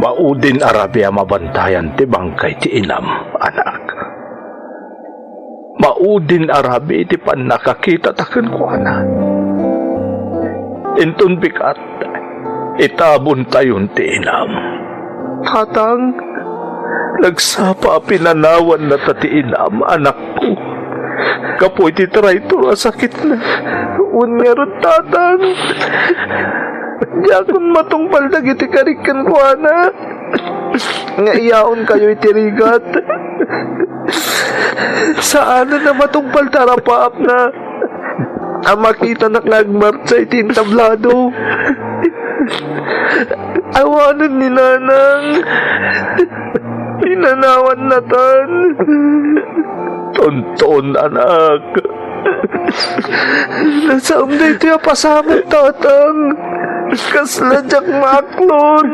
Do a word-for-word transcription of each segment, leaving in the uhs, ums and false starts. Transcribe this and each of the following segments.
Maudin a rabii a mabantayan ti bangkay ti inam, anak. Maudin a rabii ti pannakakitata kenkuana. Inton bigat, itabontayon ti inam. Tatang, nagsapa a pinanawannata ti inam, anakko, gapu iti traitor a sakitna. Wen ngarud, Tatang, diakon matungpal dagiti karik kenkuana nga iyaonkayo iti rigat. Saanen a matungpal ti arapaapna a makitanak nga agmartsa iti entablado. Awanen ni Nanang. Pinanawannatan. Tonton, anak. Nasaem daytoy a pasamak, Tatang. Kasla diak maaklon.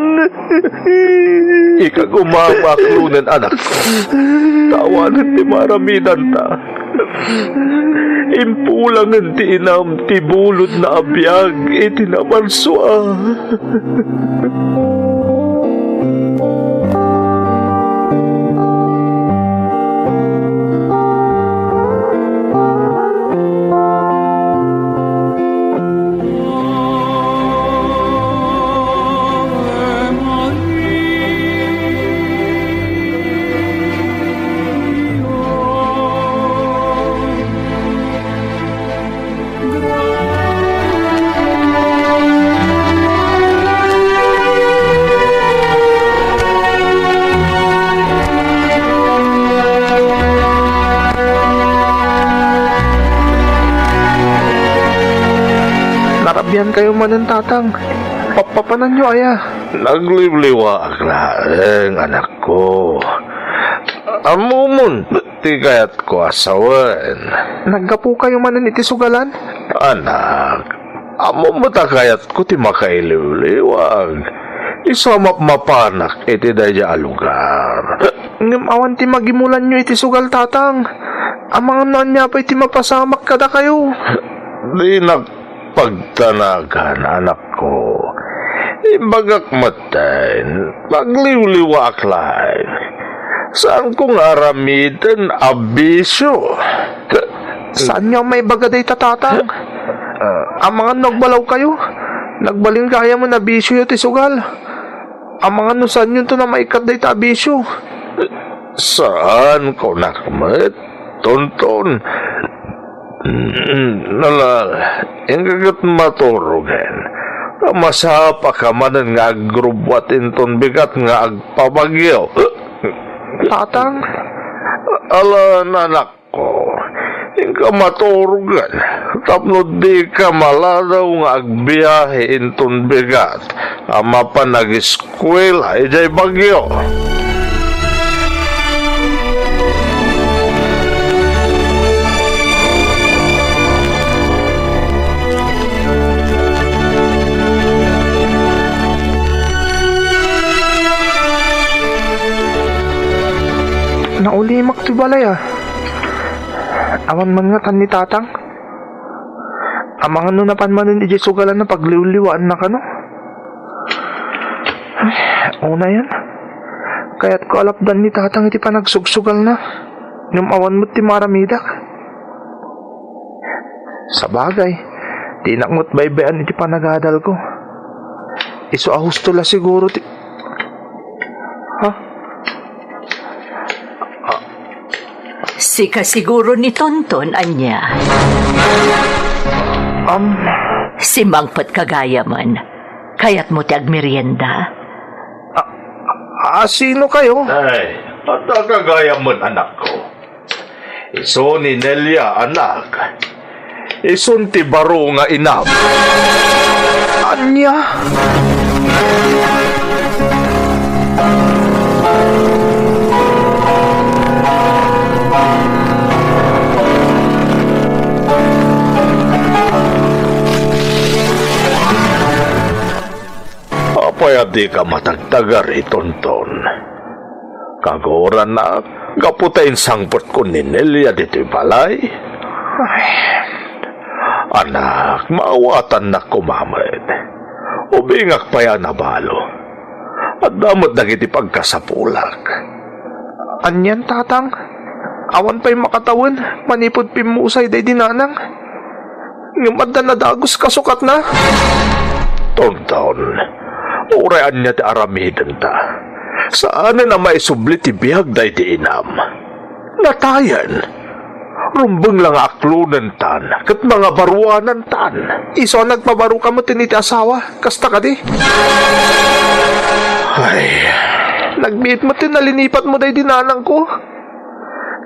Ika koma a maaklonen, anak. Ta awanen ti maaramidanta. Impulangen ti inam ti bulodna a biag iti namarsua. Narabian kayo manen, Tatang. Pappapananyo aya? Nagliwliwaak laeng, anakko. Ammom ti kayatko a sawen. Naggapu kayo manen iti sugalan? Anak, ammom met a kayatko ti makailiwliwag. Isu a mapmapanak iti daydiay a lugar. Ngem awan ti magimulanyo iti sugal, Tatang. Amangan no ania pay ti mapasamak kadakayo. Dinak pagtanagan, anakko. Imbagak metten, nagliwliwaak laeng. Saanko nga aramiden a bisio. Saanyo a maibaga dayta, Tatang? Ah. Amangan no agbalaw kayo. Nagbalin gayam a bisioyo ti sugal. Amangan no saanyonton a maikkat dayta a bisio. Saan, kunak met. Tonton. Nalal, inka ket maturogen. Ta masapaka manen nga agrubbuat inton bigat nga agpabagyo. Tatang? Ala, anakko, inka maturogen. Tapno dika maladaw nga agbiahe inton bigat a mapan agiskuela idiay bagyo. Naulimak ti balay, a. Awan man ngatan ni Tatang. Amangan no napan manen idiay sugalan a pagliwliwaanna kano. Ay, unayen. Kayatko a lapdan ni Tatang iti panagsugsugalna. Ngem awan met ti maaramidak. Sabagay, dinak met baybay-an iti panagadalko. Isu a husto la siguro ti, ha? Sika siguro ni Tonton, ania? Am. Simangpetka gayamen. Kayatmo ti agmerienda? A, a, sino kayo? Ay, adda ka gayamen, anakko. Isu ni Nelia, anak. Isun ti baro nga inam. Ania? Apay a dika matagtagari, Tonton? Kagurannak, gapu ta insangpetkon ni Nelia ditoy balay. Ay. Anak, maawatannak koma met. Ubingak pay a nabalo. Adda met dagiti pagkasapulak. Anian, Tatang? Awan pay makatawen manipud pimmusay daydi nanang? Ngem adda nadagus kasukatna? Tonton, uray ania ti aramidenta, saanen a maisubli ti biag daydi inam. Natayen. Rumbeng la nga aklonentan ket mangabaruanantan. Isu a nagpabaruka met iti asawa, kasta kadi? Ay, nagbiit met ti nalinipatmo daydi nanangko.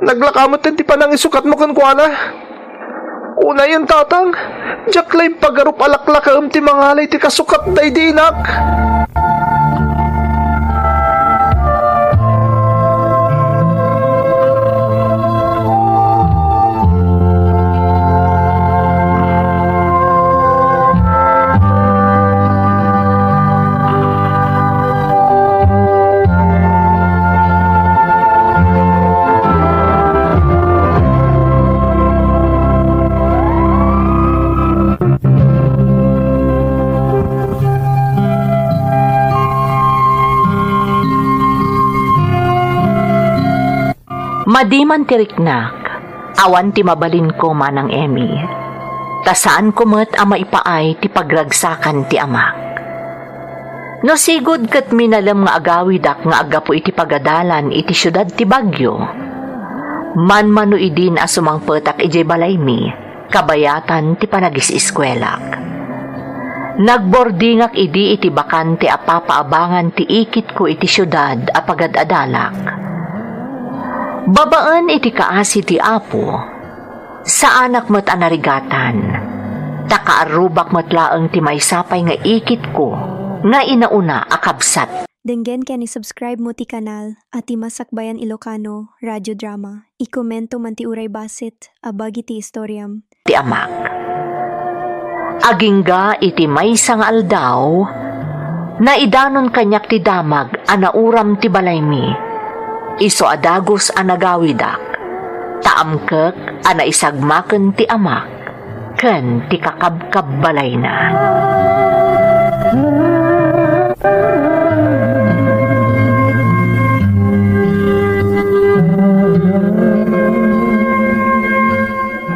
Naglaka met ti panangisukatmo kenkuana. Unayen, Tatang, diak la impagarup a laklakaem ti mangalay ti kasukat daydi inak. Madi man ti riknak, awan ti mabalinko, Manang Emmy. Ta saanko met a maipaay ti pagragsakan ti amak. No sigud ket minalem nga agawidak nga aggapu iti pagadalan iti siudad ti Baguio, manmano idin a sumangpetak idiay balaymi, kabayatan ti panagis-iskuelak. Nagbordingak idi iti bakante a papaabangan ti ikitko iti siudad a pagad-adalak. Babaen iti kaasi ti Apo, saanak met a narigatan, ta kaarrubak met laeng ti maysa pay nga ikitko nga inauna a kabsat. Denggen ken i-subscribe mo ti kanal a ti Masakbayan Ilocano Radio Drama. I-commento man ti uray bassit a bagi ti istoriam. Ti amak. Agingga iti maysa nga aldaw, naidanon kaniak ti damag a nauram ti balaymi. Isu a dagus a nagawidak, ta amkek a naisagmaken ti amak ken ti kakabkabbalayna.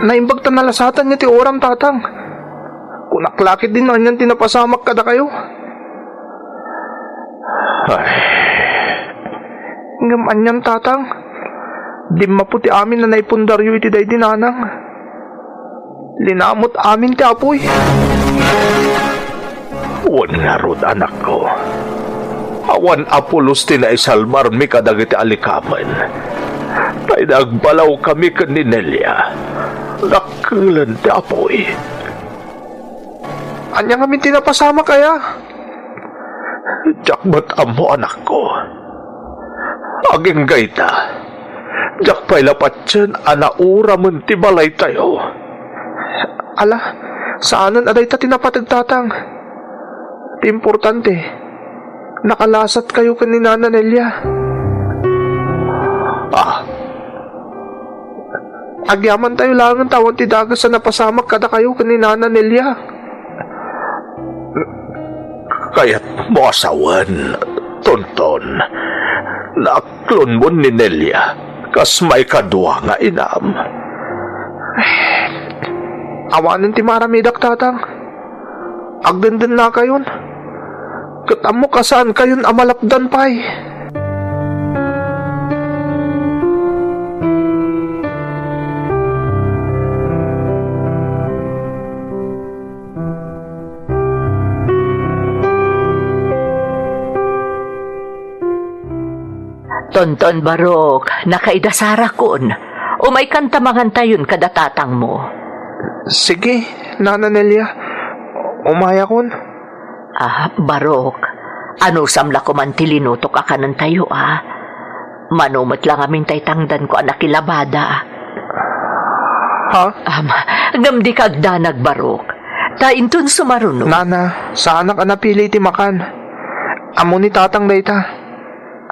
Naimbag ta nalasatanyo ti uram, Tatang. Kunak la ketdi no anian ti napasamak kadakayo. Ay. Ngem anian, Tatang? Dimmapo ti amin a naipundaryo iti daydi nanang. Linamot amin ti apuy. Wen ngarud, anakko. Awan a pulos ti naisalbarmi kadagiti alikamen. Pay nagbalawkami ken ni Nelia. Dakkelen ti apuy. Ania ngamin ti napasamak aya? Diak met ammo, anakko. Agingga ita, diak pay la patien a nauramen ti balaytayo. Ala, saanen a dayta ti napateg, Tatang. Ti importante, nakalasatkayo ken ni Nana Nelia. Ah, Agyamantayo laengen ta awan ti dagus a napasamak kadakayo ken ni Nana Nelia. Kayatmo a sawen, Tonton, naaklonmon ni Nelia kas maikadua nga inam. Awanen ti maaramidak, Tatang. Agdendennakayon, ket ammok a saankayon a malapdan pay. Tonton Barok, nakaidasarakon. Umaykan ta mangantayon kada tatangmo. Sige, Nana Nelia. Umayakon. Ah, Barok, anusam la koman ti linutok a kanentayo, a? Mano met la ngamin tay tangdanko a nakilabada. Ha? Am, ngem dika agdanag, Barok. Ta inton sumaruno. Nana, saanak a napili iti makan. Ammo ni Tatang dayta.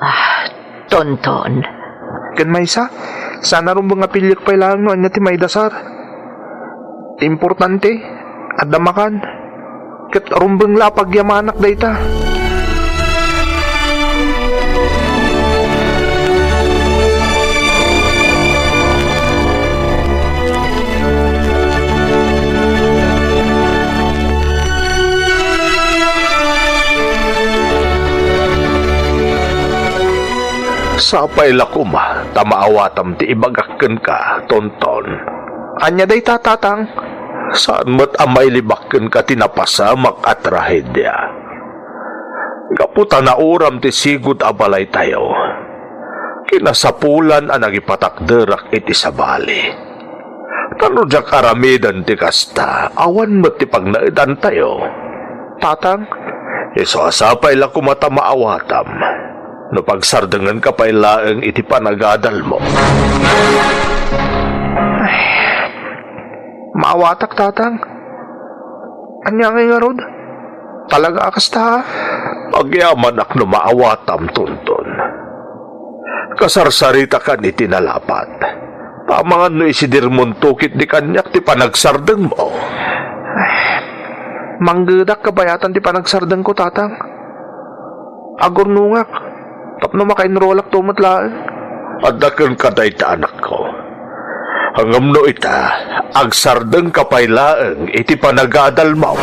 Ah, Tonton. Ken maysa, saan a rumbeng a piliek pay laeng no ania ti maidasar. Ti importante, adda makan. Ket rumbeng la a pagyamanak dayta. Sapay la koma ta maawatam ti ibagak kenka, Tonton. Ania dayta, Tatang? Saan met a mailibak kenka ti napasamak a trahedia. Gapu ta nauram ti sigud a balaytayo, kinasapulan a nagipatakderak iti sabali. Ta no diak aramiden ti kasta, awan met ti pagnaedantayo. Tatang, isu a sapay la koma ta maawatam no pagsardengenka pay laeng iti panagadalmo. Ay, maawatak, Tatang. Ania ngay ngarud? Talaga a kasta, ha? Agyamanak no maawatam, Tonton. Kasarsaritakan iti nalapat. Amangan no isidirmonto ketdi kaniak ti panagsardengmo. Manggedak kabayatan ti panagsardengko, Tatang. Agurnongak tapno maka-enrollakto met laeng. Adda kenka dayta, anakko. Ngem no ita, agsardengka pay laeng iti panagadalmo.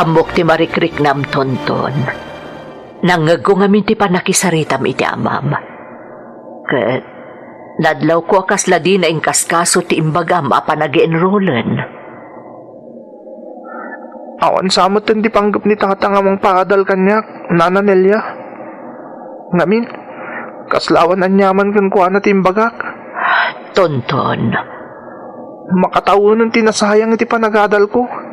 Ammok ti marikriknam, Tonton. Nangngegko ngamin ti pannakisaritam iti amam. Ket nadlawko a kasla dina inkaskaso ti imbagam a panag-enrollen. Awan sa metten ti panggep ni Tatang a mangpaadal kaniak, Nana Nelia. Ngamin, kasla awan aniaman kenkuana ti imbagak. Tonton. Makatawenen ti nasayang iti panagadalko.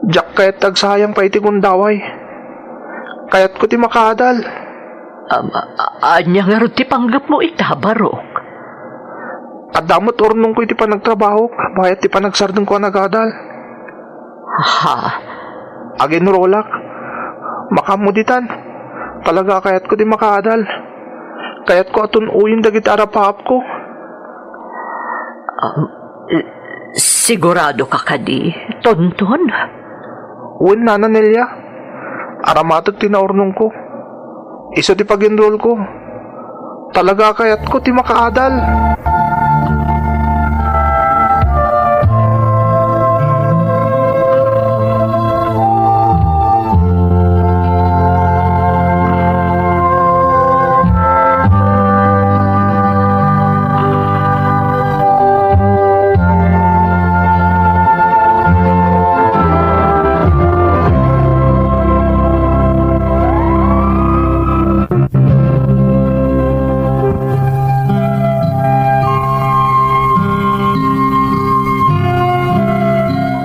Diak kayat ti agsayang pay iti gundaway. Kayatko ti makaadal. Am, a-, a-, ania ngarud ti panggepmo ita, Barok? Adda met urnongko iti panagtrabahok, bayat ti panagsardengko a nagadal. Ha? Agenrolak. Makaammo ditan. Talaga a kayatko ti makaadal. Kayatko a tun-oyen dagiti arapaapko. Um, sigurado ka kadi, Tonton? Wen, Nana Nelia. Aramatek ti naurnongko. Isu ti pag-enrollko. Talaga a kayatko ti makaadal.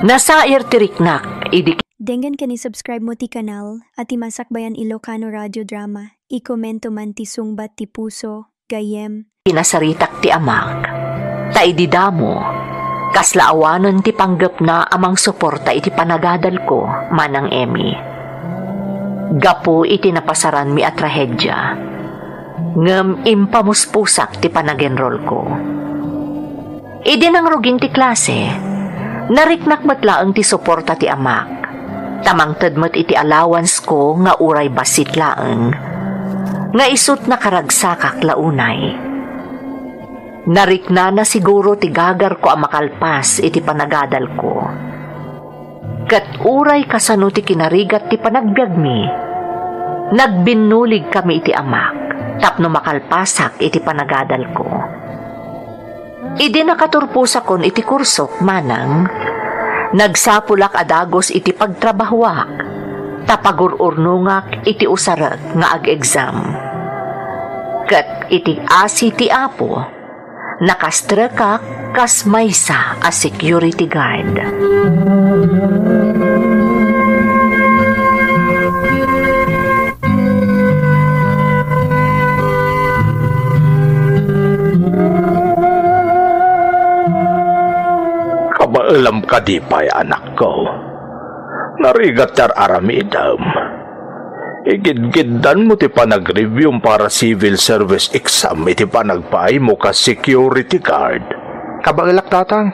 Nasair ti riknak idi Denggen ken i-subscribe mo ti kanal a ti Masakbayan Ilocano Radio Drama. I-commento man ti sungbat ti puso, gayyem. Pinasaritak ti amak. Ta idi damo, kasla awanen ti panggepna a mangsuporta iti panagadalko, Manang Emmy. Gapu iti napasaranmi a trahedia, ngem impamuspusak ti panagenrolko. Idi nangrugin ti klase, nariknak met laeng ti suporta ti amak, ta mangted met iti allowance ko nga uray bassit laeng, nga isut' nakaragsakak la unay. Nariknana siguro ti gagarko a makalpas iti panagadalko. Ket uray kasano ti kinarigat ti panagbiagmi, nagbinnuligkami iti amak tapno makalpasak iti panagadalko. Idi nakaturposakon iti kursok, manang, nagsapulak a dagus iti pagtrabahuak, ta pagur-urnongak iti usarek nga ag-exam. Ket iti asi ti Apo, Nakastrekak kas maysa a security guard. Kabaelam kadi pay, anakko. Narigat ti ar-aramidem. Igidgiddanmo ti panagreviewm para civil service exam iti panagpaaymo kas security guard. Kabaelak, Tatang.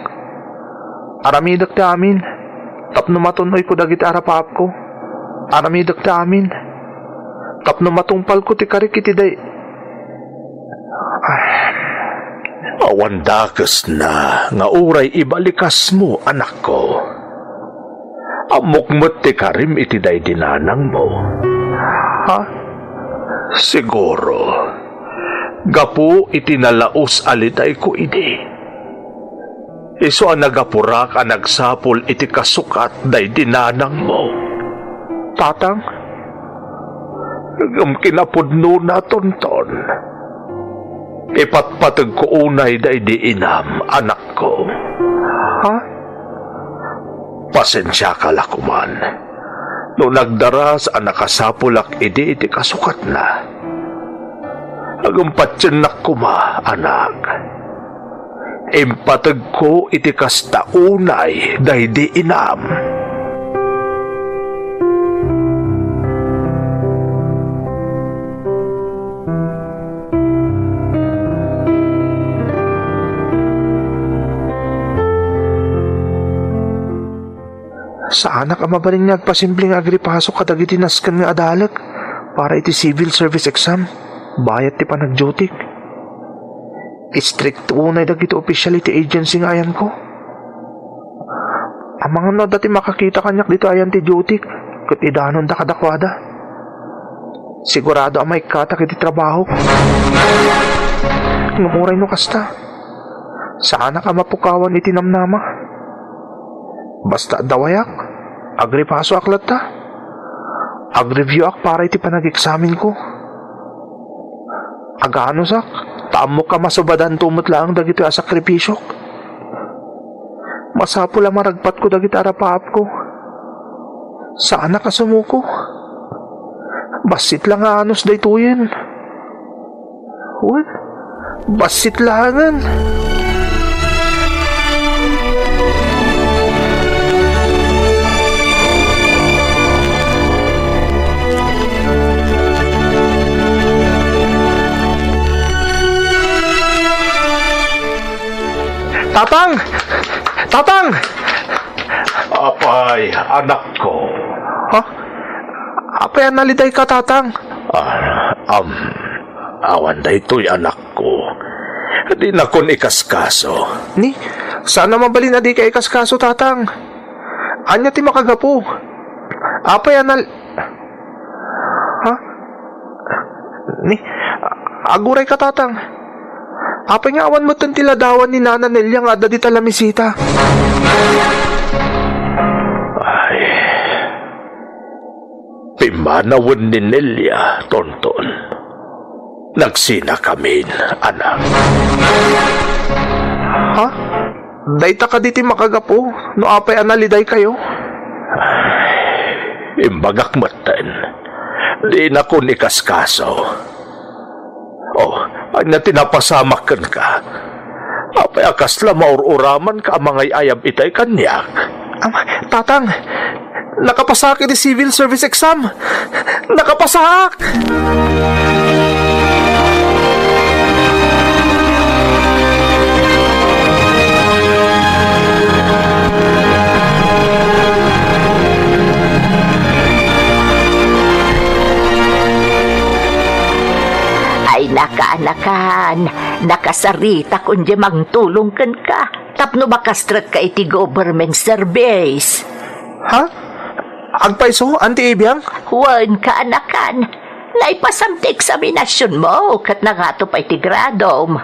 Aramidek ti amin tapno matun-oyko dagiti arapaapko. Aramidek ti amin tapno matungpalko ti karik iti day-, Awan dakesna nga uray ibalikasmo, anakko. Ammok met ti karim iti daydi nanangmo. Ha? Siguro, gapu iti nalaus a lidayko idi. Isu a nagapurak a nagsapul iti kasukat daydi nanangmo. Tatang? Ngem kinapudnona, Tonton. Ipatpategko unay daydi inam, anakko. Ha? Pasensiaka la koman no nagdaras a nakasapulak idi iti kasukatna. Ngem patiennak koma, anak. Impategko iti kasta unay daydi inam. Saanak a mabalin nga agpasimple nga agripaso kadagiti nasken nga adalek para iti civil service exam bayat ti panagdiotik. Istrikto unay dagiti opisyal iti agency nga ayanko. Amangan no adda ti makakita kaniak ditoy ayan ti diotik ket idanonda kadakuada. Sigurado a maikkatak iti trabahok. Ngem uray no kasta, saanak a mapukawan iti namnama. Basta adda wayak, agripasoak latta. Agreviewak para iti panag-eksamenko. Aganusak, ta ammok a masubadanto met laeng dagitoy a sakripisiok. Masapul a maragpatko dagiti arapaapko. Saanak a sumuko. Bassit la nga anus daytoyen. Wen, bassit laengen. Tatang! Tatang! Apay, anakko. Ha? Apay a nalidayka, Tatang? Ah, am, awan daytoy, anakko. Dinakon ikaskaso. Ni, saan a mabalin a dika ikaskaso, Tatang? Ania ti makagapu? Apay a nal-, ha? Ni, aguray ka, Tatang. Apay nga awan metten ti ladawan ni Nana Nelia nga adda dita lamisita? Ay. Pimmanawen ni Nelia, Tonton. Nagsinakamin, anak. Ha? Dayta kadi ti makagapu no apay a nalidaykayo? Imbagak metten, dinakon ikaskaso. Oh, ania ti napasamak kenka? Apay a kasla maur-uramanka a mangay-ayab itay kaniak? Ama, Tatang, nakapasaak iti civil service exam. Nakapasaak! Ay, nakaanakan, nakasaritak unay mangtulong kenka tapno makastrekka iti government service. Ha? Agpayso, Auntie Ibiang? Wen, kaanakan. Naipasam ti eksaminasionmo ket nangato pay ti gradom.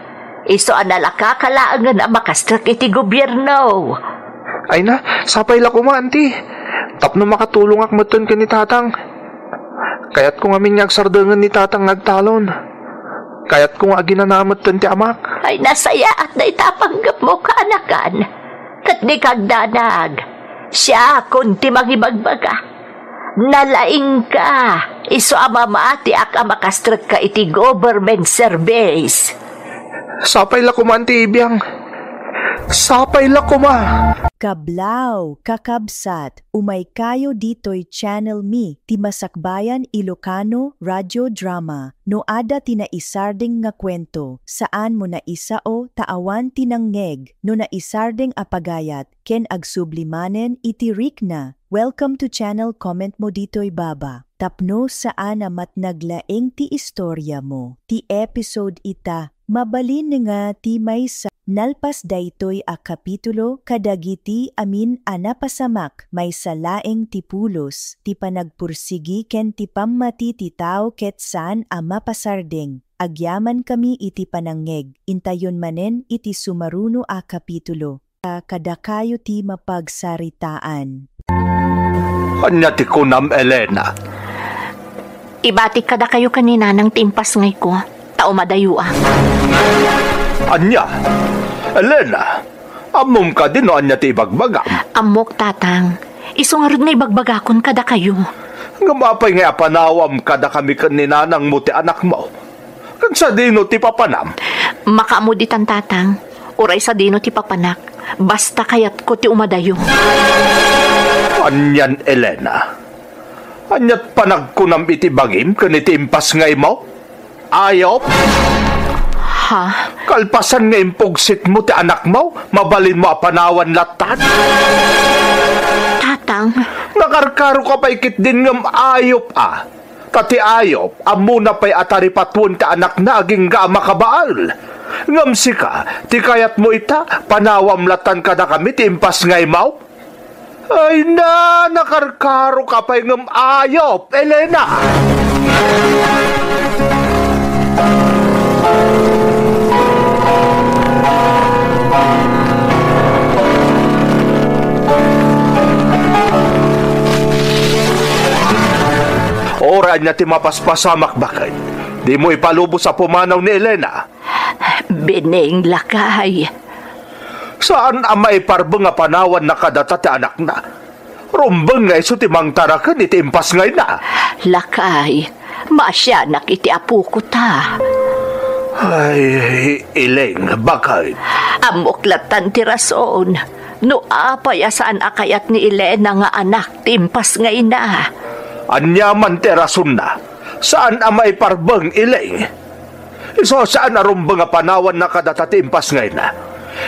Isu a nalakaka laengen a makastrek iti gobierno. Ay na, sapay la koma, Auntie. Tapno makatulongak metten ken ni Tatang. Kayatko ngamin nga agsardengen ni Tatang nga agtalon. Kayatko nga aginana metten ti amak. Ay, nasayaat dayta a panggepmo, kaanakan. Ket dika agdanag. Siakon ti mangibagbaga. Nalaingka, isu a mamatiak a makastrekka iti government service. Sapay la koma, Auntie Ibiang. Sapay la koma. Kablaw, kakabsat, umaykayo ditoy channel mi, ti Masakbayan Ilocano Radio Drama. No adda ti naisardeng nga kuento, saanmo naisao ta awan ti nangngeg. No naisardeng a pagayat, ken agsubli manen iti rikna, welcome to channel, comment mo ditoy baba. Tapno saan a matnag laeng ti istoriamo, ti episode ita, mabalin nga ti maysa. Nalpas daytoy a kapitulo kadagiti amin a napasamak, maysa laeng ti pulos, ti panagpursigi ken ti pammati ti tao ket saan a mapasardeng. Agyamankami iti panangngeg, intayon manen iti sumaruno a kapitulo. Kadakayo ti mapagsaritaan. Ania ti kunam, Elena? Ibatik kadakayo ken ni Nanang ti impasngayko, ta umadayo a. Ania? Elena, ammom kadi no ania ti ibagbagam? Ammok, Tatang. Isu ngarud nga ibagbagakon kadakayo. Ngem apay nga apanawam kadakami ken ni Nanangmo ti anakmo? Ken sadino ti papanam? Makaammo ditan, Tatang. Uray sadino ti papanak, basta kayatko ti umadayo. Anian, Elena? Aniat panagkunam iti bagim ken iti impasngaymo? Ayop! Ha? Kalpasan nga impugsitmo ti anakmo, mabalinmo a panawan lattan? Tatang. Nakarkaroka pay ketdin ngem ayop a. Ta ti ayop, ammona pay a taripatuen ti anakna agingga a makabael. Ngem sika, ti kayatmo ita, panawam lattan kadakami ti impasngaymo? Ay na, nakarkaroka pay ngem ayop, Elena! Uray ania ti mapaspasamak, baket, dimo ipalubos a pumanaw ni Elena. Beneng, lakay. Saan a maiparbeng a panawanna kadata ti anakna. Rumbeng nga isu ti mangtaraken iti impasngayna. Lakay, maasianak iti apoko ta. Ay, Ileng, baket. Ammok lattan ti rason. No apay a saan a kayat ni Elena nga anak ti impasngayna. Ania man ti rasonna, saan a maiparbeng, Ileng. Isu a saan a rumbeng a panawanna kadata ti impasngayna.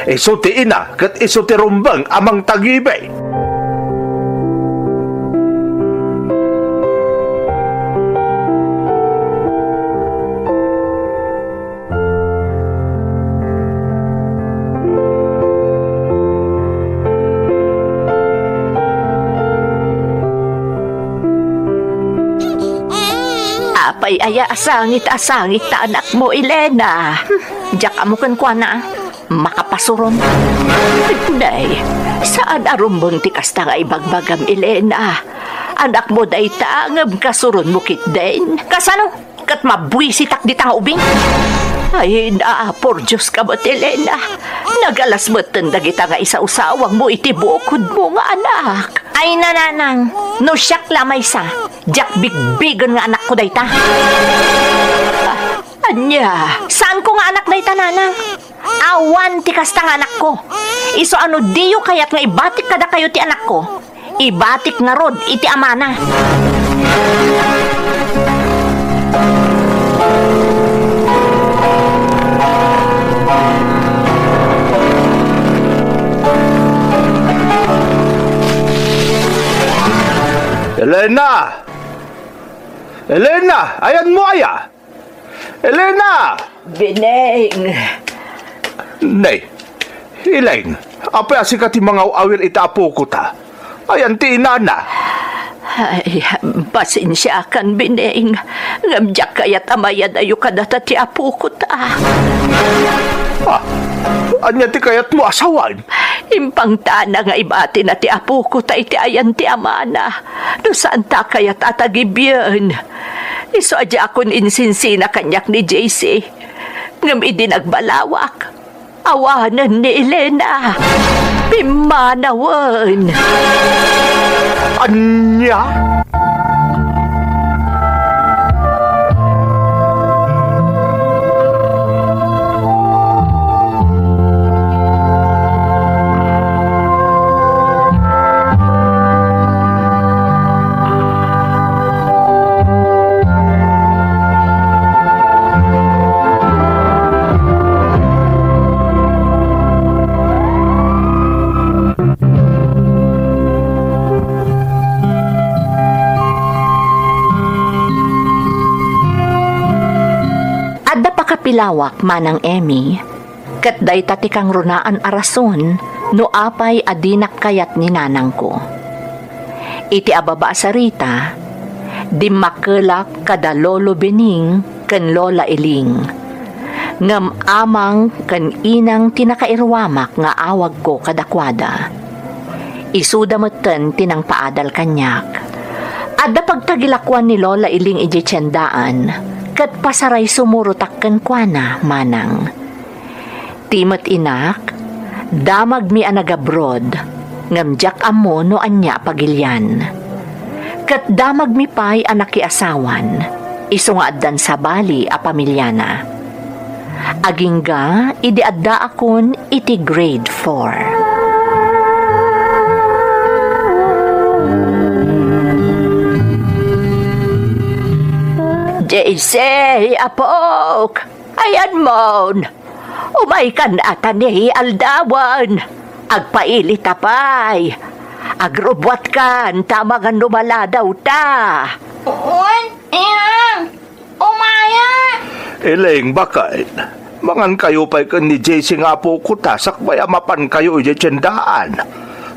Isu ti ina ket isu ti rumbeng a mangtagibi. Apay aya a sangit a sangit ta anakmo, Elena? Diak ammo kenkuana. Makapasuron. Nay, saan a rumbeng ti kasta nga ibagbagam, Elena. Anakmo dayta, ngem kasuronmo ketdin. Kasano? Ket mabuisitak dita nga ubing? Ay, na, por Dios ka met, Elena. Nagalas metten dagita nga isausawangmo iti bukodmo nga anak. Ay, nanang, no siak la maysa, diak bigbigen nga anakko dayta. Ania? Saanko nga anak dayta, nanang? Awan ti kasta nga anakko. Isu a no diyo kayat nga ibatik kadakayo ti anakko, ibatik ngarud iti amana. Elena! Elena! Ayanmo aya? Elena! Beneng! Nay, Ileng, apay a sika ti mangaw-awir iti apoko ta? Ayan ti inana. Ay, pasensiakan, Beneng. Ngem diak kayat a mayadayo kadata ti apoko ta. Ah, ania ti kayatmo a sawen? Impangtana nga ibatina ti apoko ta iti ayan ti amana. No saan ta kayat a tagibien. Isu a diakon insinsina kaniak ni J C. Ngem idi nagbalawak, Awanen ni Elena. Pimmanawen. Ania? Adda pakapilawak, Manang Emmy, ket dayta ti kangrunaan a rason no apay a dinak kayat ni nanangko. Iti ababa a sarita, dimmakkelak kada Lolo Bening ken Lola Iling, ngem amang ken inang ti nakairuamak nga awagko kadakuada. Isuda metten ti nangpaadal kaniak. Adda pagtagilakuan ni Lola Iling idiay tiendaan, ket pasaray sumurotak kenkuana, Manang. Ti met inak, damagmi a nagabroad, ngem diak ammo no ania a pagilian. Ket damagmi pay a nakiasawan, isu nga addan sabali a pamiliana. Agingga idi addaakon iti grade four. J C, apok! Ayanmon! Umaykan a ta ni aldawen. Agpailita pay. Agrubbuatkan ta amangan no maladaw ta. Wen, inang. Umaya. Iling, baket. Mangankayo pay ken ni J C nga apoko ta sakbay a mapankayo idiay tiendaan.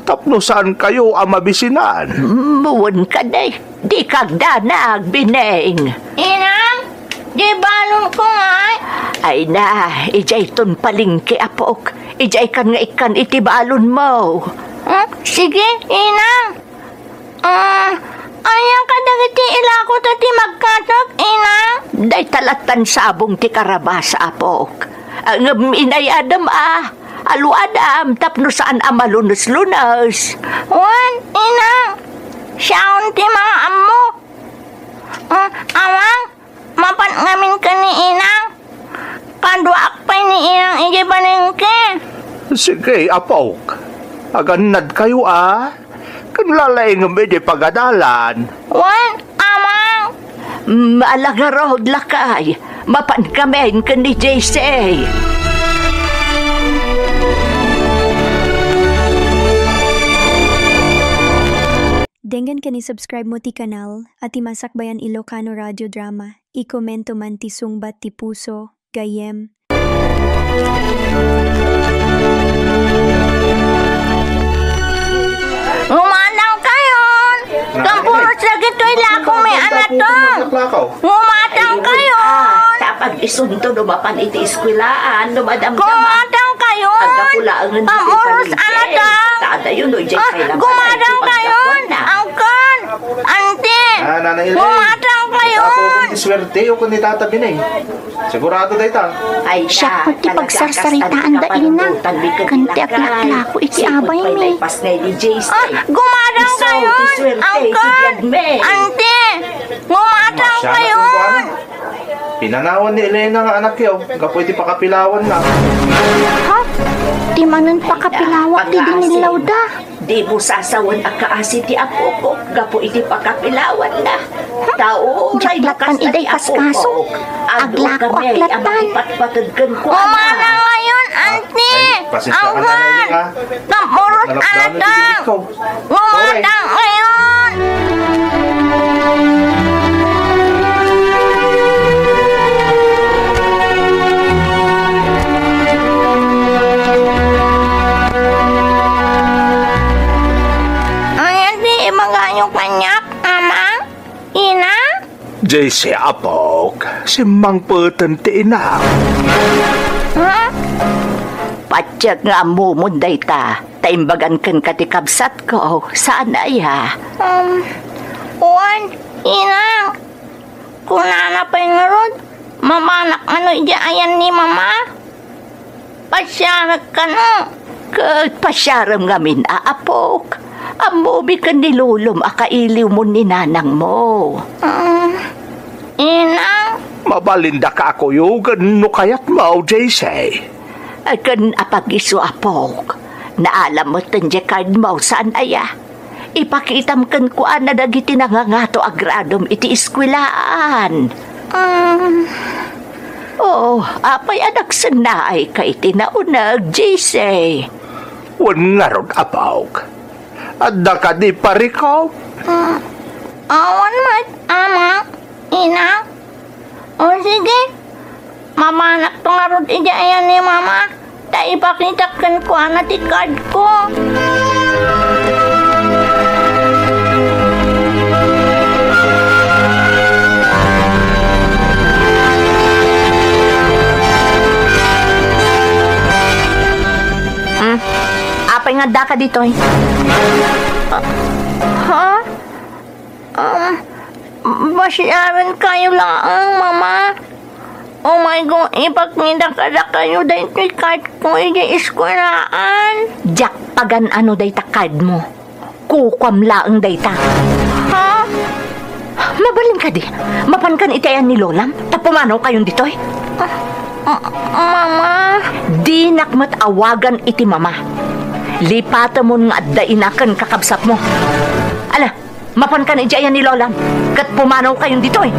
Tapno saankayo a mabisinan. Mm, wen kadi. Dika agdanag, Bening. Inang, di balonko ngay. Ay na, idiayton palengke, apok. Idiaykan nga ikkan iti balonmo. Hmm? Sige, inang. Ah, ania kadagiti ilako ta ti magkatek, inang? Dayta lattan sabong ti karabas, apok. Ah, ngem inayadem a, aluadam tapno saan a maluneslunes. Wen, inang. Siaon ti mangaammo. Ah, amang, mapan ngamin ken ni inang. Kaduaak pay ni inang idiay palengke. Sige, apok. Agannadkayo a. Ken lalaingem idiay pagadalan. Wen, amang. Mm, ala ngarud, lakay. Mapan ngamin ken ni J C. Denggen ken i-subscribe mo ti kanal a ti Masakbayan Ilocano Radio Drama. I-komento man ti sungbat ti puso, gayyem. Ngumatangkayon! Kampuros dagitoy lakomi a nateng! Ngumatangkayon! Tapag isunto no mapan iti eskwelaan, no madamdama. Ngumatangkayon! Agapulaangen ditoy palengke. Kampuros a nateng! Tadayo no, ijay pay lang. Ngumatangkayon! Angkan! Auntie! Ah, Nanay Elaine. Ngumatangkayon! Apo, kung swerte o kung ni Tata Binay. Sigurado dayta. Ay, siak met ti pagsarsaritaan da Elena, ken ti aglaklako iti abaymi. Ah, gumadangkayon, angkan! Auntie! Gumadangkayon! Pinanawan ni Elena nga anakyo, gapu iti pakapilawanna. Ha? Ti manen pakapilawak ti dinillawda? Dimo sasawen a kaasi ti apokok gapu iti pakapilawanna. Ta uray no kasta ti apokok, adu kami a makipatpateg kenkuana. Ngumatangkayon, auntie! Ay, pasensya ka na, Angkan! Nanay, ha? Kampuros a nateng! Ngumatangkayon! Ania ti ibagayo kaniak, Amang? Ina? J C, apok, simmangpeten ti inam. Ha? Patiek nga ammomon dayta, ta imbagan kenka ti kabsatko, saan aya? Um, wen, ina. Kunana pay ngarud, mapanak mano idiay ayan ni Mama? Asiarak kano. Ket pasiarem ngamin a, apok. Ammomi ken ni lolom a kailiwmon ni nanangmo. Ah, ina? Mabalindaka a kuyogen no kayatmo, J C. Ken apag-isu, apok. Naalam met ti cardmo, saan aya? Ipakitam kenkuana dagiti nangangato a gradom iti eskuelaan. Ah. Oo, apay a nagsennaayka iti nauneg, J C? Wen ngarud, apok. Adda kadi parikop? Ah, awan met, ama, ina. O sige, mapanakto ngarud idiay ayan ni Mama, ta ipakitak kenkuana ti cardko. Hmm? Apay nga addaka ditoy? Ha? Um, basiarenkayo laeng, Mama. Umayko ipakitak kadakayo daytoy cardko idiay eskuelaan. Diak pagan-ano dayta cardmo. Kukuam laeng dayta. Ha? Mabalin kadi, mapankan iti ayan ni lolam, ta pumanawkayon ditoy? Ah, ah, Mama. Dinak met awagan iti mama. Lipatemon nga adda ina ken kakabsatmo. Ala, mapankan idiay ayan ni lolam, ket pumanawkayon ditoy.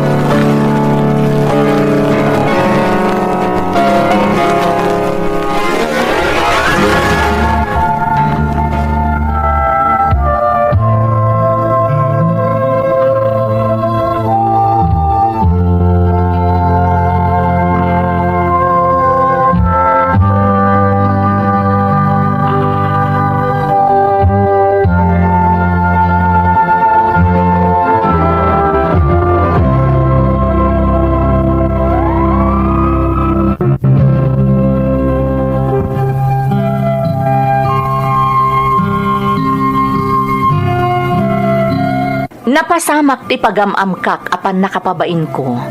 Napasamak ti pagam-amkak a pannakapabainko.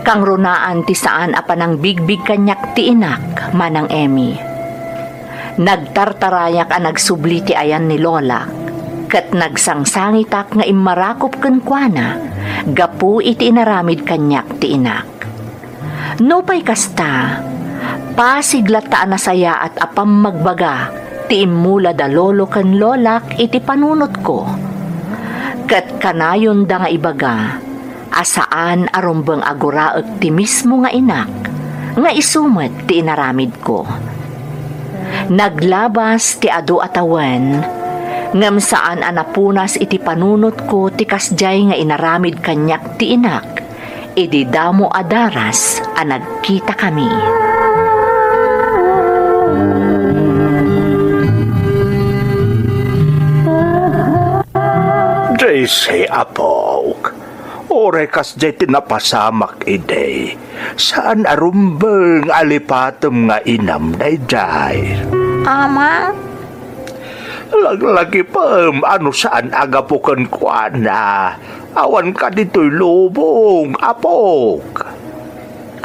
Kangrunaan ti saan a panangbigbig kaniak ti inak, Manang Emmy. Nagtartarayak a nagsubli ti ayan ni Lolak, ket nagsangsangitak nga immarakop kenkuana gapu iti inaramid kaniak ti inak. Nupay kasta, pasig latta a nasayaat a pammagbaga ti immula da Lolo ken Lolak iti panunotko. Ket kanayonda nga ibaga a saan a rumbeng a guraek ti mismo nga inak, nga isu met ti inaramidko. Naglabas ti adu a tawen, ngem saan a napunas iti panunotko ti kasdiay nga inaramid kaniak ti inak idi damo a daras a nagkitakami. J C, apok, uray kasdiay ti napasamak idi, saan a rumbeng a lipatem nga inam daydiay. Ama? Laglagipem a no saan a gapu kenkuana, awan ka ditoy lubong, apok.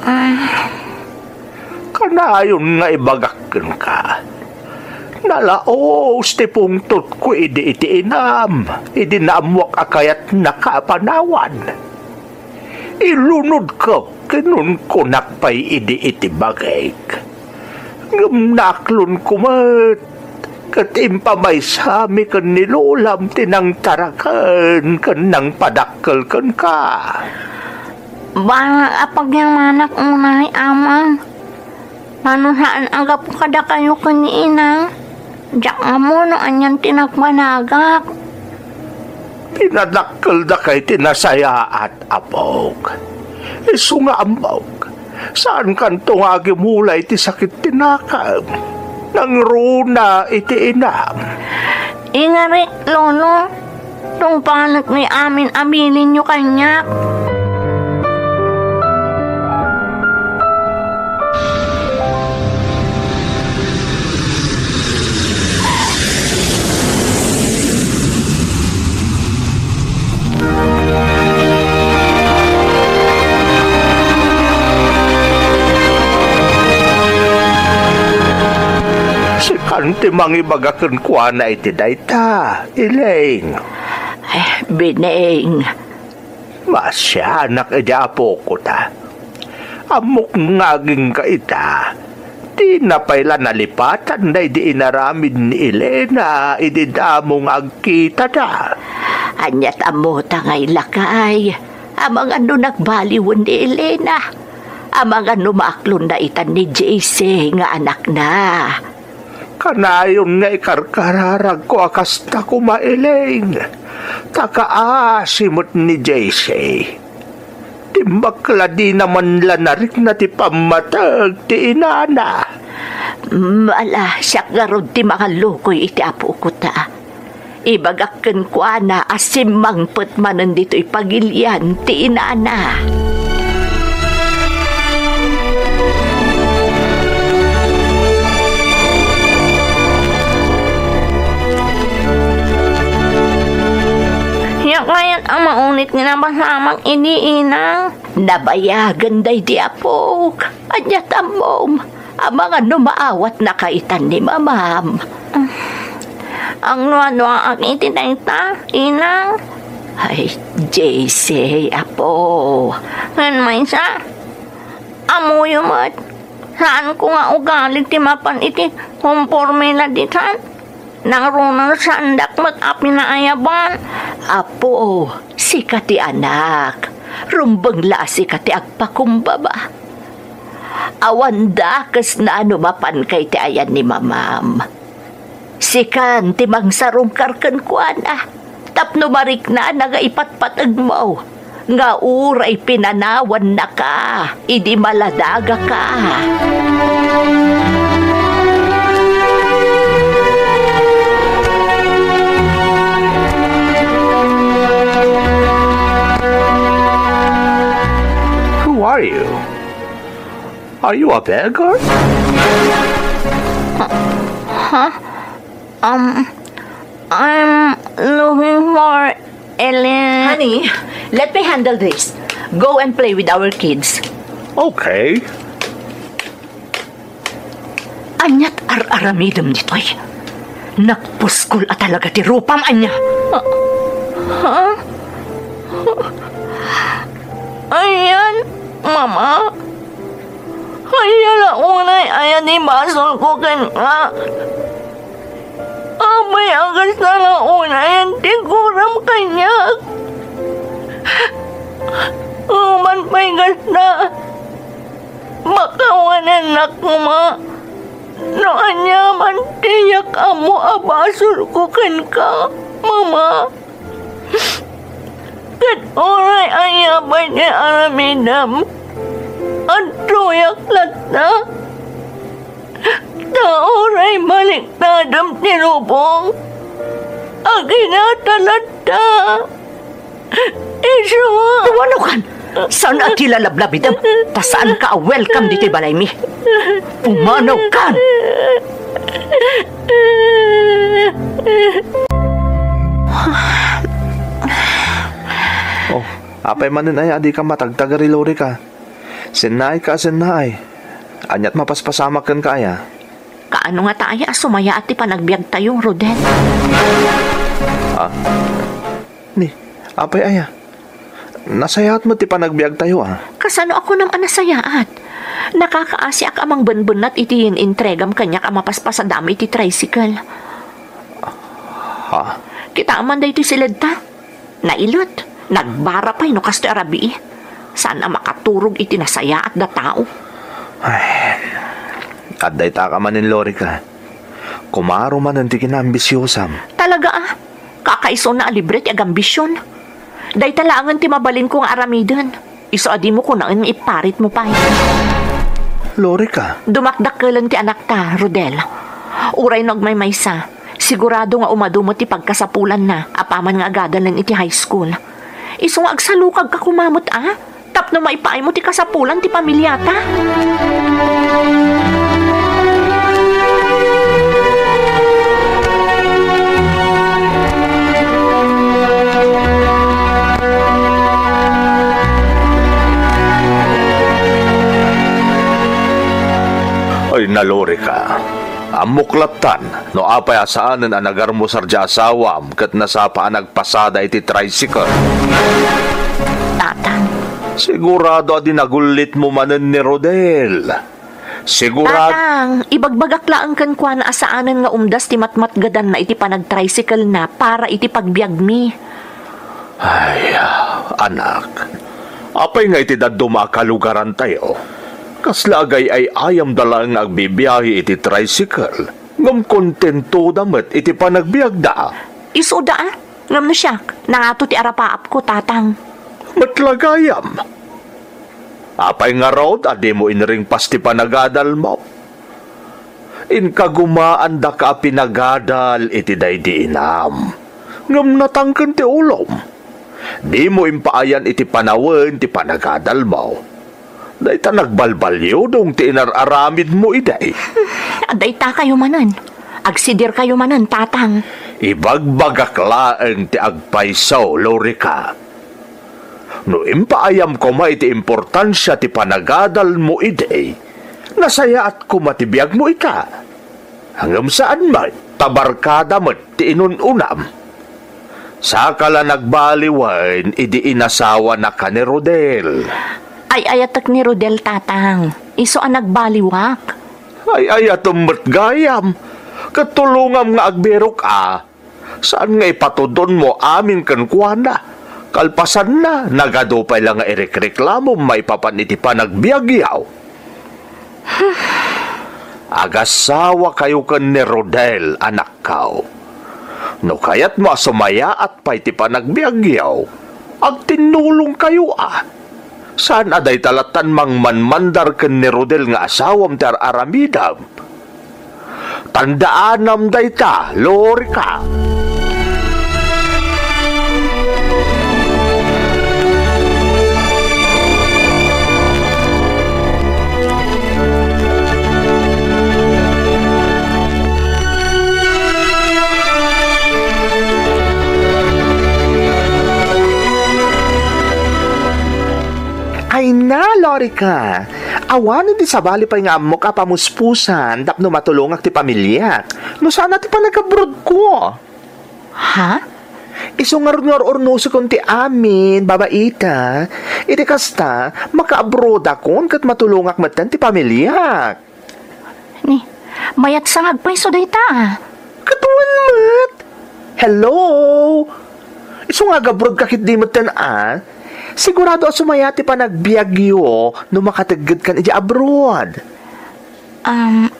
Ah. Kanayon nga ibagak kenka, nalaus ti pungtotko idi iti inam, idi naammoak a kayatnaka a panawan. Ilunodko ken inunkonak pay idi iti bagik. Ngem naaklonko met, ket impamaysami ken ni Lolam ti nangtaraken ken nangpadakkel kenka. Bangag a pagyamanak unay, Amang. Mano saan a gapu kadakayo ken ni Inang? Diak ammo no anian ti nagbanagak. Pinadakkeldaka iti nasayaat, apok. Isu nga ammok, saankanto nga agimula iti sakit ti nakem. Nangruna iti inam. Ingarik, Lolo. Tungpanek ni amin a bilinyo kaniak. Saan ti mangibaga kenkuana iti dayta, Elaine? Eh, Beneng. Maasianak idi apok ta. Ammok nga agingga ita. Dina pay la nalipatan daydi inaramid ni Elena idi damo nga agkitada. Ania't ammota ngay, lakay? Amangan no nagbaliwen ni Elena. Amangan no maaklonna itan ni J C nga anakna. Kanayon nga ikarkararagko a kasta koma, Elaine. Ta kaasi met ni J C. Ti makla dina man la narikna ti pammateg ti inana. Ala, siak ngarud ti mangallukoy iti apok ta. Ibagak kenkuana a simmangpet manen ditoy pagilian ti inana. Siak kayat a maunit nga napasamak idi, inang. Nabayagen daydi apok. Ania't ammom? Amangan no maawatnaka itan ni mamam. Agduaduaak iti dayta, inang. Ay, J C, apo. Ngem maysa, ammoyo met, saanko nga ugali ti mapan iti komporme la ditan. Nangruna saandak met a pinaayaban. Apo, sika ti anak. Rumbeng la a sika ti agpakumbaba. Awan dakesna no mapanka iti ayan ni mamam. Sikan ti mangsarungkar kenkuana tapno mariknana nga ipatpategmo nga uray pinanawannaka idi maladagaka. Who are you? Are you a beggar? Huh? Um, I'm looking for Ellen. Honey, let me handle this. Go and play with our kids. Okay. Ania't ar-aramidem ditoy? Nagpuskol a talaga ti rupam, ania? Ha? Ayan, Mama. Ania la unay aya ti basolko kenka? Apay a kasta la unayen ti kuram kaniak? Awan pay kasta, pakawanennak koma no aniaman ti diak ammo a basolko kenka, Mama. Ket uray ania pay ti aramidem, adtoyak latta. Ta uray baliktadem ti lubong, aginata latta. Isu. Pumanaw kan! Saan a ti lalablabidem? Ta saan ka a welcome ditoy balaymi. Pumanaw kan! Oh, apay manen aya a dika matagtagari, Lorika? Sennaay ka, sennaay. Ania't mapaspasamak kenka aya? Kaano ngata aya a sumayaat ti panagbiagtayo, Rodel? Ah? Ni, apay aya? Nasayaat met ti panagbiagtayo, ah. Kasano a kunam a nasayaat? Nakakaasiak a mangbenbennat iti in-intregam kaniak a mapaspasadam iti tricycle. Ha? Kitaem man daytoy siledta. Nailet, nagbara pay no kastoy a rabii. Saan a makaturog iti nasayaat da tao. Ay, adda itaka manen, Lorika. Kumaro manen ti kinaambisiosam. Talaga, ah? Kakaisuna a libre ti agambision. Dayta laengen ti mabalinko nga aramiden. Isu a dimo kunaen nga iparitmo pay. Lorika. Dumakdakkelen ti anakta, Rodel. Uray no agmaymaysa, sigurado nga umadu met ti pagkasapulanna apaman nga agadalen iti high school. Isu nga agsalukagka koma met, a, tapno maipaaymo ti kasapulan ti pamiliata. Ay, Lorika. Ammok lattan no apay a saanen a nagarmusar ti asawam ket nasapa a nagpasada iti tricycle. Tatang. Sigurado a di nagullitmo manen ni Rodel. Sigurad- Tatang, ibagbagak laeng kenkuana a saanen nga umdas ti matmatgedanna iti panagtricycle-na para iti pagbiagmi. Ay, anak, apay nga iti dadduma a kalugarantayo, kasla agay-ay-ayamda laeng nga agbibiahe iti tricycle, ngem kontentoda met iti panagbiagda? Isuda, a? Ngem no siak, nangato ti arapaapko, Tatang. Met la gayam. Apay ngarud a dimo inringpas ti panagadalmo? Inkagumaandaka a pinagadal iti daydi inam, ngem natangken ti ulom. Dimo impaayan iti panawen ti panagadalmo. Dayta nagbalbaliudong ti inar-aramidmo idi. Dayta kayo manen. Agsidir kayo manen, Tatang. Ibagbagak laeng ti agpayso, Lorica. No impaayam koma iti importansia ti panagadalmo idi, nasayaat koma ti biagmo ita. Ngem saan met, ta barkada met ti inun-unam. Saka la nagbaliwen idi inasawanaka ni Rodel. Ay-ayatek ni Rodel, Tatang. Isu a nagbaliwak. Ay-ayatem met gayam. Ket tulongam nga agbirok a. Saan nga ipatudonmo amin kenkuana? Kalpasanna, nagadu pay la nga irikreklamom maipapan iti panagbiagyo. Agasawakayo ken ni Rodel, anakko. No kayatmo a sumayaat pay ti panagbiagyo, agtinnulongkayo a. Saan a dayta lattan mangmanmandar ken ni Rodel nga asawam ti ar-aramidem? Tandaanam dayta, Lorica. Ay na, Lorica! Awanen ti sabali pay nga ammok a pamuspusan tapno matulongak ti pamiliak no saan a ti panagabrodko. Ha? Isu ngarud nga ur-urnosekon ti amin, babaita. Iti kasta, makaabrodakon ket matulongak metten ti pamiliak. Ni, mayat sa nga agpayso dayta, a? Ket wen met. Hello? Isu nga agabrodka ketdi metten, a? Sigurado a sumaya ti panagbiagyo no makateggedkan idiay abroad. Um,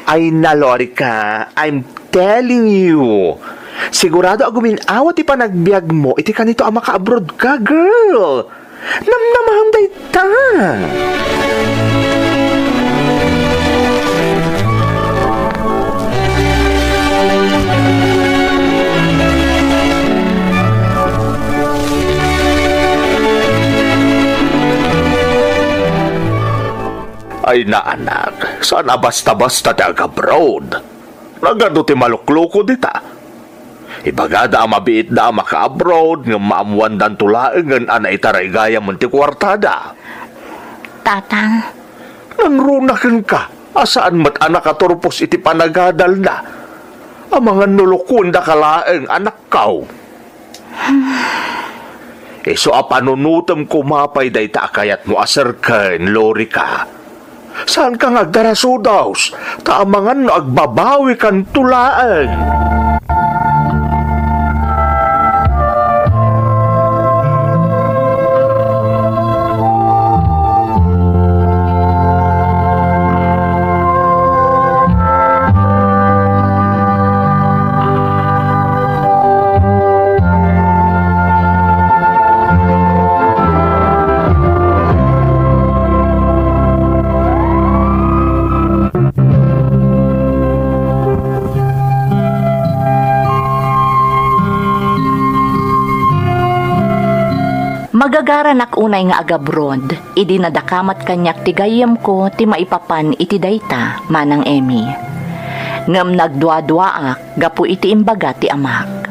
Ay na, Lorica, I'm telling you. Sigurado a gumin-awa ti panagbiagmo iti kanito a makaabrodka, girl. Namnamaem dayta. Ay na, anak, saan a basta-basta ti agabroad. Nagadu ti malukluko dita. Ibagada a mabiitda a makaabroad ngem maammoandanto laengen a naitaraygayam ti kuartada. Tatang. Nangruna kenka a saan met a nakaturpos iti panagadalna. Amangan no lukuendaka laeng, anakko. Isu a panunotem koma pay dayta a kayatmo a serken, Lorica. Saanka nga agdarasudos, ta amangan no agbabawikanto laeng. Magagaranak unay nga agabroad, idi nadakamat kaniak ti gayyemko ti maipapan iti dayta, Manang Emmy. Ngem nagduaduaak gapu iti imbaga ti amak.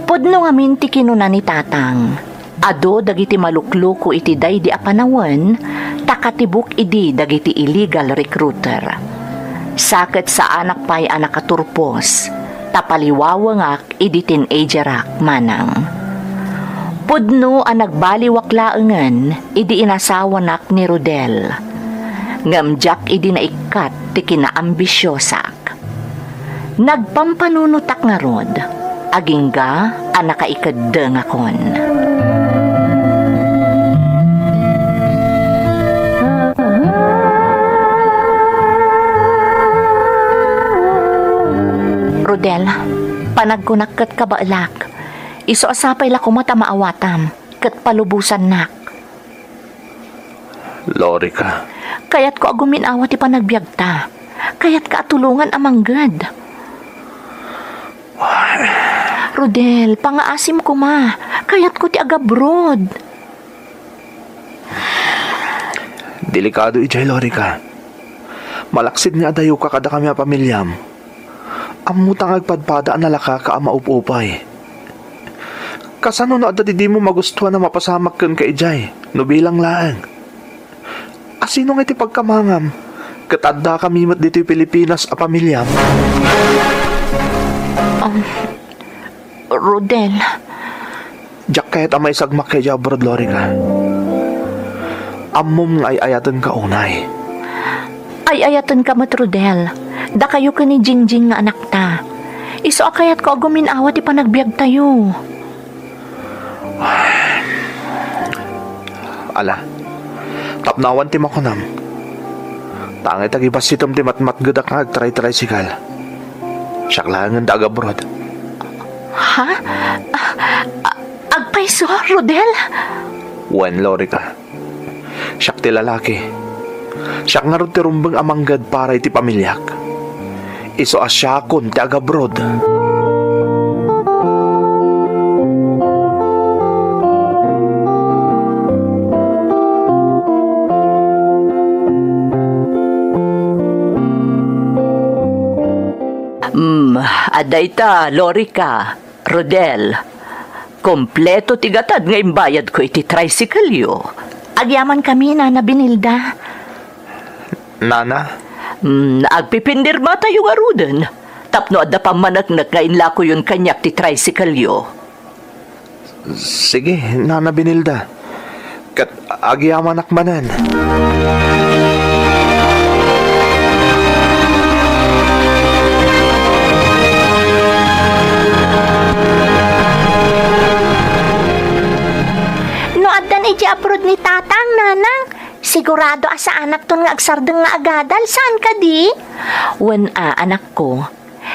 Pudno ngamin ti kinuna ni Tatang. Adu dagiti malukluko iti daydi a panawen, ta katibuk idi dagiti illegal recruiter. Sa ket saanak pay a nakaturpos, ta paliwawengak idi teenagerak, manang. Pudno a nagbaliwak laengen idi inasawanak ni Rodel. Ngem diak idi naikkat ti kinaambisiosak. Nagpampanunotak ngarud, agingga a nakaikeddengakon. Rodel, panagkunak ket kabaelak. Isu a sapay la koma ta maawatam, ket palubosannak. Lorica. Kayatko a gumin-awa ti panagbiagta. Kayatka a tulongan a mangged. Rodel, pangaasim koma. Kayatko ti agabroad. Delikado idiay, Lorica. Malaksid nga adayoka kadakami a pamiliam. Ammota nga agpadpada a nalakaka a maup-upay. Kasano no adda ti dimo magustuan a mapasamak kenka idiay, no bilang laeng? Asino nga iti pagkamangam? Ket addakami met ditoy Pilipinas a pamiliam. Um, Rodel. Diak kayat a maisagmak idiay abroad, Lorica. Ammom nga ay-ayatenka unay. Ay-ayatenka met, Rodel. Dakayo ken ni Jingjing nga anakta. Isu a kayatko a gumin-awa ti panagbiagtayo. Ala, tapno awan ti makunam. Ta angay ta gibassitem ti matmatgedak nga agtray-tricycle. Siak laengen ti agabroad. Ha? A-, a-, agpayso, Rodel? Wen, Lorica. Siak ti lalaki. Siak ngarud ti rumbeng a mangged para iti pamiliak. Isu a siakon ti agabroad. Mm, adda ita, Lorica. Rodel, kompleto ti gatad nga imbayadko iti tricycle-yo. Agyamankami, Nana Benilda. Nana? Mm, agpipindirmatayo ngaruden tapno adda pammaneknek nga inlakoyon kaniak ti tricycle-yo. Sige, Nana Benilda. Ket agyamanak manen. No addan idiay abroad ni Tatang, Nanang, sigurado a saanakton nga agsardeng nga agadal, saan kadi? Wen a, anakko,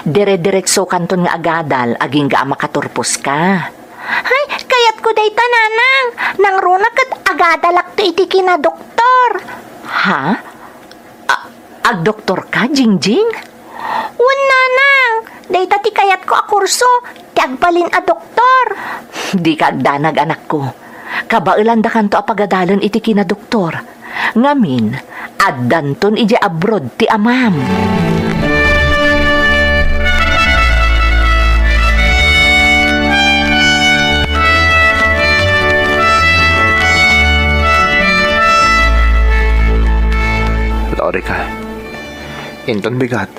dire-diretsokanton nga agadal agingga a makaturposka. Hay, kayatko dayta, Nanang. Nangruna ket agadalakto iti kinadoktor. Ha? A-, agdoktorka, Jingjing? Wen, Nanang. Dayta ti kayatko a kurso, ti agbalin a doktor. Dika agdanag, anakko. Kabaelandakanto a pagadalen iti kinadoktor. Ngamin, addanton idiay abroad ti amam. Lorica, inton bigat,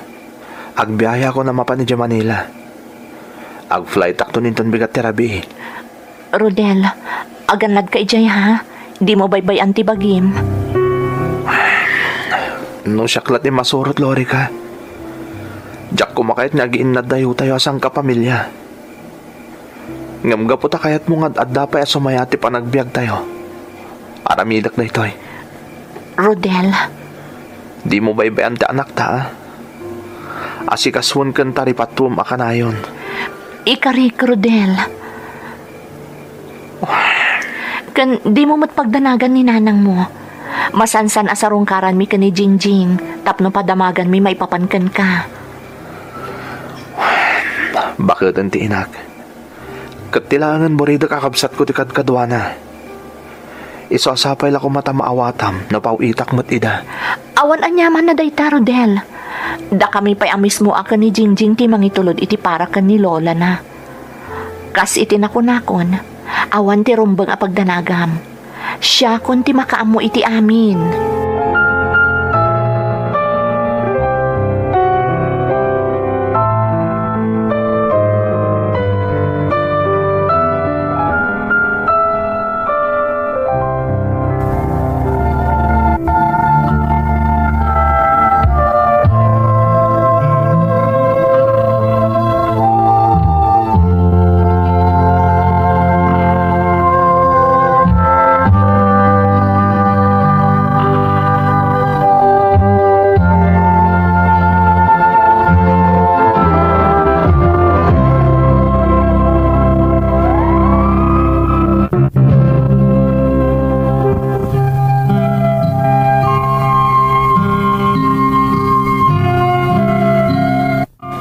agbiayakon a mapan idiay Manila. Agflightakton inton bigat ti rabii. Rodel, agannadka idiay, ha? Dimo baybay-an ti bagim. No siak la ti masurot, Lorica. Diak koma kayat nga agiinnad dayotayo a sangkapamilya. Ngem gapu ta kayatmo nga ad-adda pay a sumaya ti panagbiagtayo, aramidek daytoy. Rodel. Dimo baybay-an ti anakta, a? Asikasuenken ta ripatuem a kanayon. Ikarik, Rodel. Ken dimo met pagdanagan ni nanangmo. Masansan a sarungkaranmi ken ni Jingjing tapno padamaganmi maipapan kenka. Baketen ti inak. Ket ti laengen buridek a kabsatko ti kadkaduana. Isu a sapay la koma ta maawatam no paw-itak met ida. Awan aniamanna dayta, Rodel. Dakami pay a mismo a ken ni Jingjing ti mangitulod iti para ken ni lolana. Kas iti nakunakon, awan ti rumbeng a pagdanagam. Siakon ti makaammo iti amin.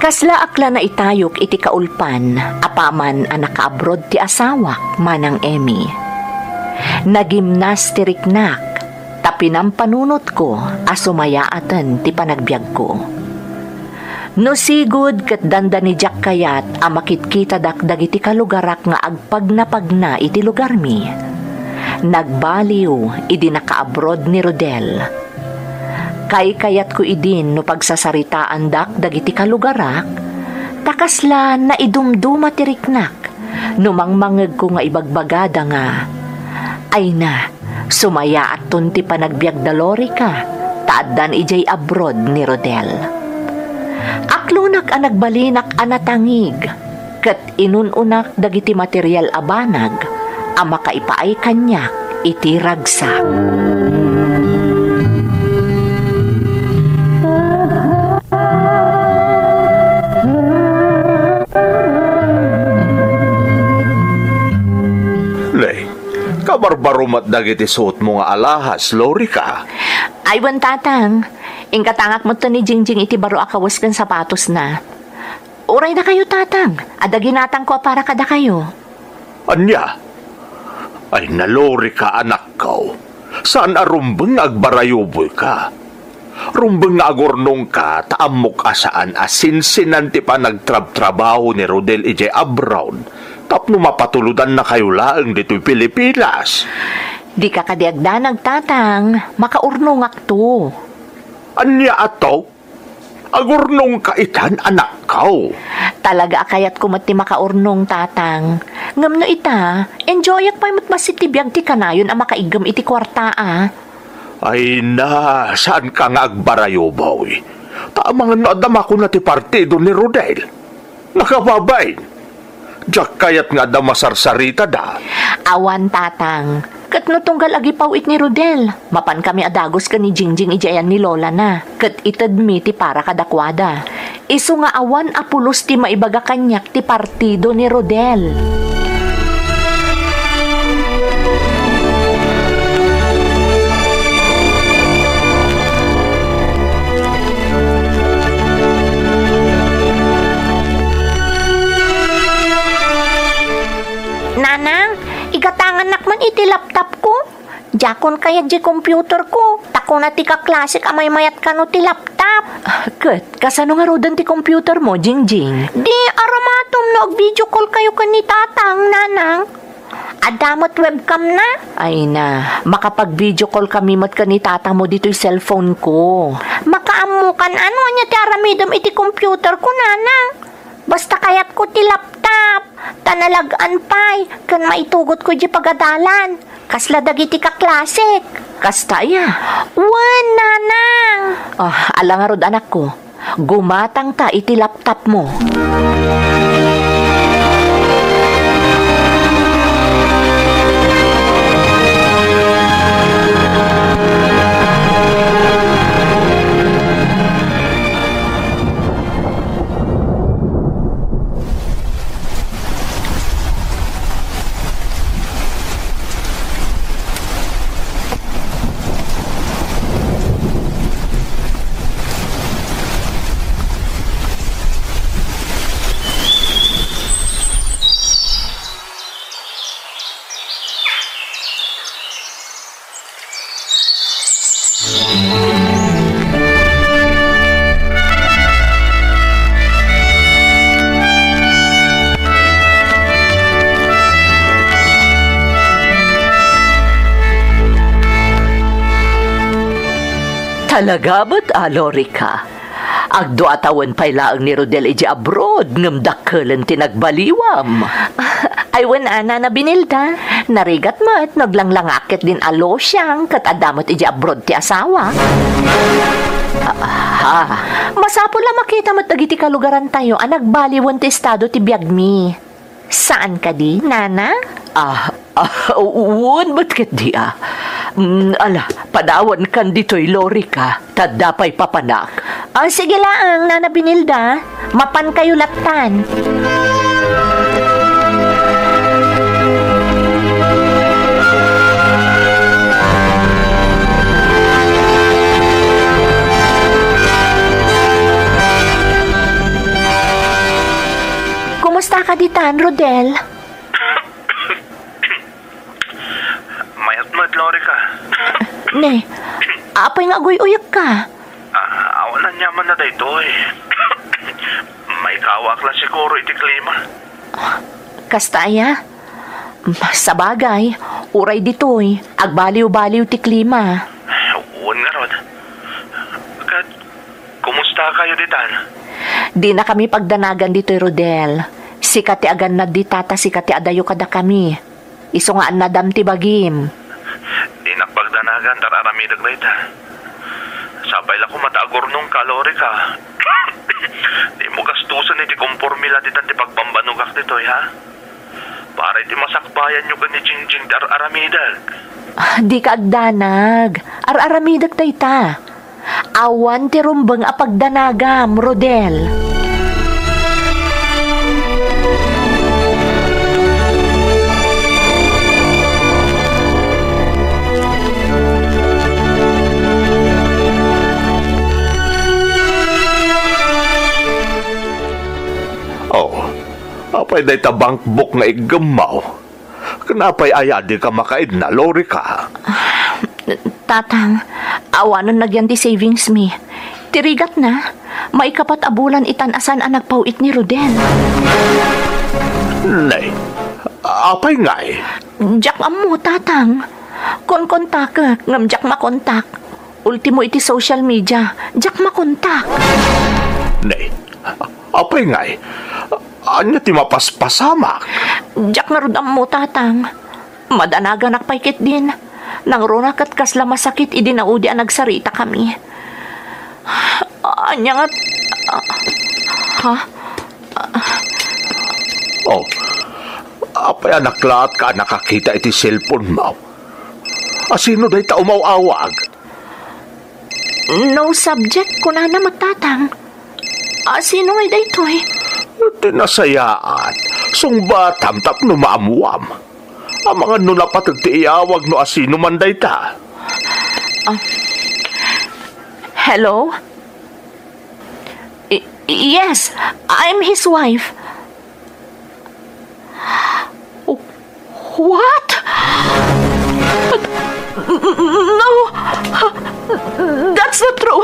Kaslaak la naitayok iti kaulpan apaman a nakaabroad ti asawak, Manang Emmy. Nagimnas ti riknak, ta pinampanunotko a sumayaaten ti panagbiagko. No sigud ket dandani diak kayat a makitkitadak dagiti kalugarak nga agpagnapagna iti lugarmi, nagbaliw idi nakaabroad ni Rodel. Kaykayatko idin no pagsasaritaandak dagiti kalugarak, ta kasla naidumduma ti riknak no mangmangegko nga ibagbagada nga, "Ayna, sumayaatton ti panagbiagda, Lorica, ta addan idiay abroad ni Rodel." Aklonak a nagbalinak a natangig, ket inun-unak dagiti material a banag a makaipaay kaniak iti ragsak. Nay, kabarbaro met dagiti suotmo nga alahas, Lorica. Ay, wen, Tatang. Inkatangak met ni Jingjing iti baro a kawes ken sapatosna. Uray dakayo, Tatang. Adda ginatangko a para kadakayo. Ania? Ay, Lorica, anakko. Saan a rumbeng nga agbarayuboyka. Rumbeng nga agurnongka ta ammok a saan a sinsinan ti panagtrabtrabaho ni Rodel idiay abroad tapno mapatulodannakayo laeng ditoy Pilipinas. Dika kadi agdanag, Tatang. Makaurnongakto. Ania ato? Agurnongka itan, anakko. Talaga a kayatko met ti makaurnong, Tatang. Ngem no ita, enjoyak pay met bassit ti biag ti kanayon a makaiggem iti kuarta, a. Ay na, saanka nga agbarayuboy. Ta amangan no adda makuna ti partido ni Rodel. Nakababain. Diak kayat nga adda masarsaritada. Awan, Tatang. Ket no tunggal agipaw-it ni Rodel, mapankami a dagus ken ni Jingjing idiay ayan ni lolana, ket itedmi ti para kadakuada. Isu nga awan a pulos ti maibaga kaniak ti partido ni Rodel. Nanang, igatangannak man iti laptopko. Diakon kayat diay computerko. Ta kuna ti kaklasek a maymayat kano ti laptop. Ket, kasano ngaruden ti computermo, Jingjing? Di, aramatom no ag-video call kayo ken ni Tatang, Nanang. Adda met webcamna? Ay na, makapag-video call kami met ken ni tatamo ditoy cellphone ko. Makaammokan, ano ania ti aramidem iti computer ko, Nanang? Basta kayatko ti laptop, ta nalag-an pay, ken maitugotko idiay pagadalan. Kasla dagiti kaklasek. Kasta aya? Wen, Nanang. Ah, ala ngarud, anakko. Gumatangta iti laptopmo. Talaga met, a, Lorica? Agdua tawen pay laeng ni Rodel idiay abroad, ngem dakkelen ti nagbaliwam. Ay, wen, a, Nana Binilda, narigat met no aglanglangak ketdin a Lo Siang ket adda met idiay abroad ti asawa. Aha. Masapul a makita met dagiti kalugarantayo a nagbaliwen ti estado ti biagmi. Saan kadi, Nana? Ah, ah, wen met ketdi, a. Mm, ala, padawankan ditoy, Lorica, ta adda pay papanak. Ah, sige laeng, Nana Binilda. Mapankayo lattan. Tan, Rodel. Mayat met, Lorica. Ne, apay nga aguy-uyekka? Ah, awan aniamanna daytoy. Maikawak la siguro iti klima. Kasta aya? Sabagay, uray ditoy, agbaliw-baliw ti klima. Wen ngarud. Ket, kumusta kayo ditan? Dina kami pagdanagan ditoy, Rodel. Sika ti agannad dita ta sika ti adayo kadakami. Isu nga annadam ti bagim. Dinak pagdanagan ta ar-aramidek dayta. Sapay la koma ta agurnongka, Lorica. Dimo gastusen iti komporme la ditan ti pagbambanogak ditoy, ha? Para iti masakbayanyo ken ni Jingjing ti ar-aramidek. Ah, dika agdanag. Ar-aramidek dayta. Awan ti rumbeng a pagdanagam, Rodel. Oh, apay dayta bank book nga iggemmaw? Ken apay aya dika makaidna, Lorica? Tatang, awanen nagyan ti savings mi. Ti rigatna, maikapat a bulan itan a saan a nagpaw-it ni Rodel. Nay, apay ngay? Diak ammo, Tatang. Konkontakek, ngem diak makontak. Ultimo iti social media, diak makontak. Nay, apay ngay? Ania ti mapaspasamak? Diak ngarud ammo, Tatang. Madanaganak pay ketdin. Nangruna ket kasla masakit idi naudi a nagsaritakami. Ania nga, ha? Oh, apay a naklaat ka a nakakita iti cellphone mo? Asino dayta umaw-awag? No subject, kunana met, Tatang. Asino ngay daytoy? Ti nasayaat, sungbatam tapno maammuam. Amangan no napateg ti iyawag no asino man dayta. Ah. Hello? Y-, yes, I'm his wife. What? No, that's not true.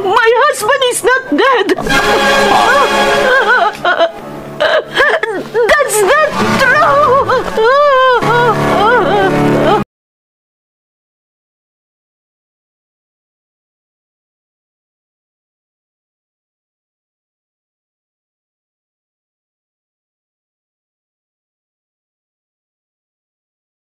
My husband is not dead.